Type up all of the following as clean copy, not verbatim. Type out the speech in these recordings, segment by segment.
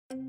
Detektiv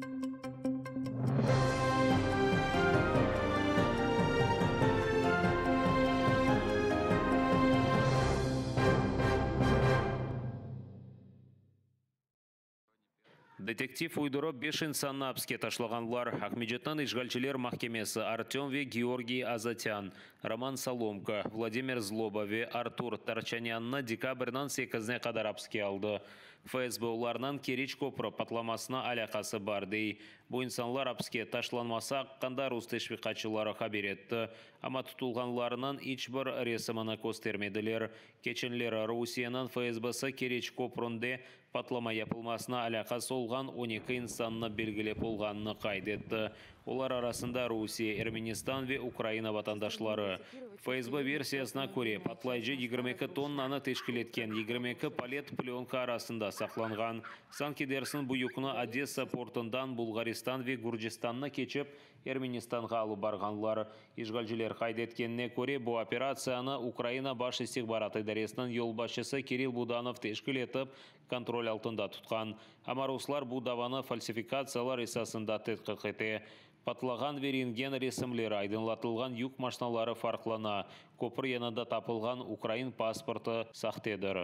uydurıp, beş insannı apiske taşlağanlar. Aqmescitniñ işğalciler mahkemesi Artöm ve Georgiy Azatân, Roman Solomko, Vladimir Zloba ve Artur Tarçanânnı dekabrniñ sekizine qadar apiske aldı. FSB olarnıñ Keriç köprü patlamasına alâqası bar, dey. Bu insanlar apiske taşlanması aqqında rus teşviqatçıları haber etti, amma tutulğanlarınıñ iç bir resimini köstermediler. Keçenleri Rusiyeniñ FSBsi Keriç köpründe patlama yapılmasına alâqası olğan 12 insannı belgilep olğanını qayd etti. Olar arasında Rusiye, Ermenistan ve Ukraina vatandaşları. FSB versiyasına köre, patlayıcı 22 tonnanı teşkil etken 22 palet plönka arasında saqlanğan. Sanki dersiñ bu yükni Odessa portundan Bulğaristan ve Gürcistannı keçip, Ermenistanğa alıp barğanlar. İşğalciler qayd etkenine köre, bu operatsiyanı Ukraina Baş istihbarat idaresiniñ yolbaşçısı Kirill Budanov teşkil etip, kontrol altında tutqan. Amma ruslar bu davanı falsifikatsiyalar esasında tedqiq ete. Patlağan ve rentgen resimleri aydınlatılğan yük maşnaları farqlana. Köpür yanında tapılğan ukrain pasportı sahtedir.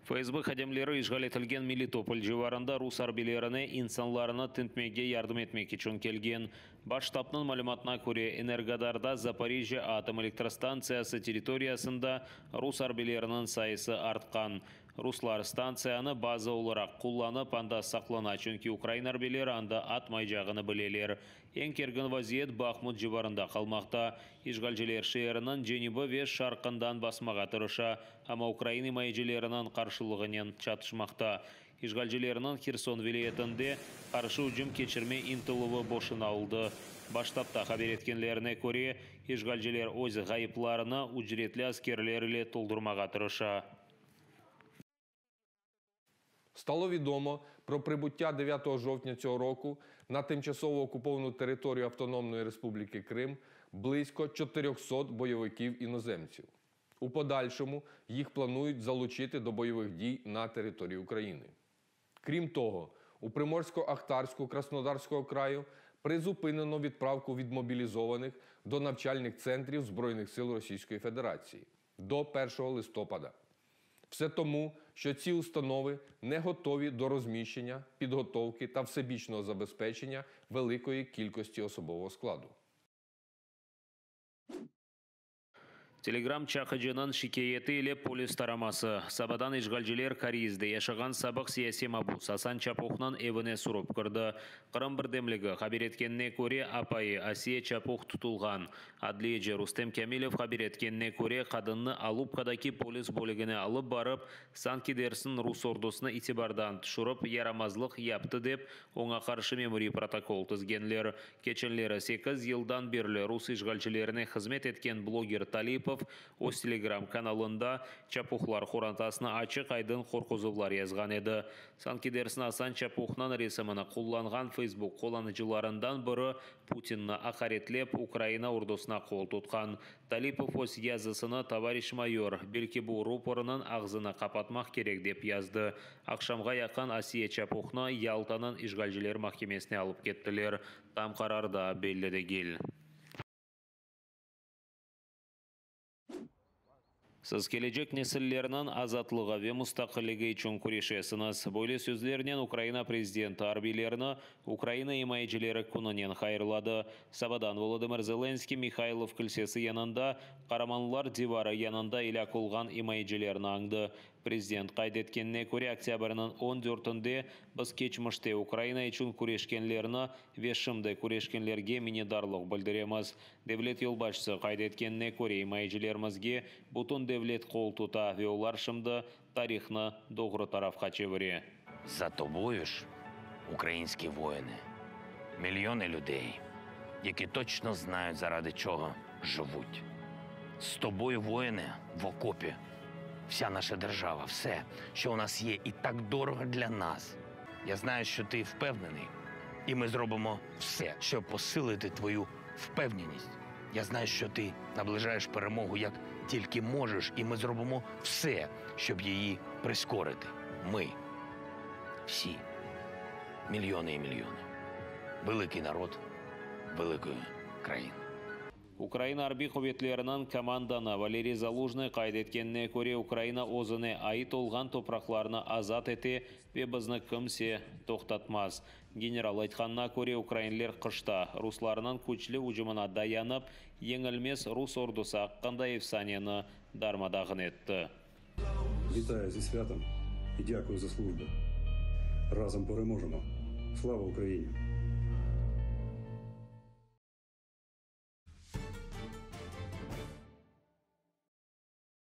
FSB hadimleri işğal etilgen Melitopol civarında rus arbiylerine insanlarnı tintmege yardım etmek içün kelgen. Baş ştabnıñ malümatına köre, Energodarda Zaporijjâ atom elektrostantsiyası territoriyasında rus arbiyleriniñ sayısı artqan. Ruslar stantsiyanı baza olaraq qullanıp, anda saqlana, çünki ukrain arbiyleri anda atmaycağını bileler. Eñ kergin vaziyet Bahmut civarında qalmaqta. İşğalciler şeerniñ cenübi ve şarqından basmağa tırışa, amma ukrain imayecileriniñ qarşılığınen çatışmaqta. İşğalcilerniñ Herson vilâyetinde qarşı ücüm keçirme ıntıluvı boşuna oldı. Baş ştabda haber etkenlerine köre, işğalciler öz ğayıplarını ücretli askerler ile toldurmağa tırışa. Стало відомо про прибуття 9 жовтня цього року на тимчасово окуповану територію Автономної Республіки Крим близько 400 бойовиків-іноземців. У подальшому їх планують залучити до бойових дій на території України. Крім того, у Приморсько-Ахтарську Краснодарського краю призупинено відправку відмобілізованих до навчальних центрів Збройних сил Російської Федерації до 1 листопада. Все тому, що ці установи не готові до розміщення, підготовки та всебічного забезпечення великої кількості особового складу. Telegram çaqıcınıñ şikâyeti ile polis taraması. Sabadan işğalciler Koreizde yaşağan sabıq siyasiy mabus Asan Çapuhnıñ evine sürip kirdi. Qırım birdemligi haber etkenine köre, apayı Asiye Çapuh tutulğan. Adliyeci Rustem Kâmilev haber etkenine köre, qadınnı Alupkadaki polis bölügine alıp barıp, sanki dersiñ rus ordusını itibardan tüşürip yaramazlıq yaptı dep, oña qarşı memuriy protokol tizgenler. Keçenleri sekiz yıldan berli rus işğalcilerine hızmet etken bloger Talipov öz Telegram kanalında Çapuhlar qorantasına açıq-aydın qorquzuvlar yazğan edi. Sanki dersiñ Asan Çapuhnıñ resimini qullanğan Facebook qullanıcılarından biri Putinni aqaretlep, Ukraina ordusına qol tutqan. Talipov öz yazısını Tovariş mayor, belki bu rupornıñ ağzını qapatmaq kerek dep yazdı. Aqşamğa yaqın Asiye Çapuhnı Yaltanıñ işğalciler mahkemesine alıp kettiler. Tam qarar daa belli degil. Siz kelecek nesillerniñ azatlığı ve mustaqilligi içün küreşesiñiz. Böyle sözlernen Ukraina prezidenti arbiylerni Ukraina imayecileri kününen hayırladı. Sabadan Volodımır Zelenskıy Mihaylov kilsesi yanında Qaramanlar divarı yanında elâk olğan imayecilerni añdı. Prezident qayd etkenine köre, oktâbrniñ on dörtünde biz keçmişte Ukraina içün küreşkenlerni ve şimdi küreşkenlerge minnetdarlıq bildiremiz. Devlet yolbaşçısı qayd etkenine köre, imayecilerimizge bütün devlet qol tuta ve olar şimdi tarihnı doğru tarafqa çevire. Za toboyu ж, ukrainski voyını, milyony lyudey, yaki toçno znayut zaradi çogo jıvut. Z toboyu, voyını, v okopi, vsya naşa derjava, vse, şo u nas ye i tak dorogo dlya nas. Ya znayu, şo ti vpevnenıy, i mı zrobımo vse, şob posılıti tvoyu vpevnenist. Ya znayu, şo ti nablıjayeş peremogu, yak tilki možeş, i mı zrobımo vse, şob yiyi prıskorıti. Mı. Всі. Мільйони і мільйони. Великий народ великої країни. Ukraina arbiy quvetleriniñ komandanı Valeriy Zalujnıy qayd etkenine köre, Ukraina özüne ait olğan topraqlarnı azat ete ve bizni kimse toqtatmaz. General aytqanına köre, ukrainler qışta ruslarnıñ küçlü ücümine dayanıp, yeñilmez rus ordusı aqqında efsaneni darma-dağın etti. Вітаю зі святом і дякую за службу. Разом переможемо. Слава Україні!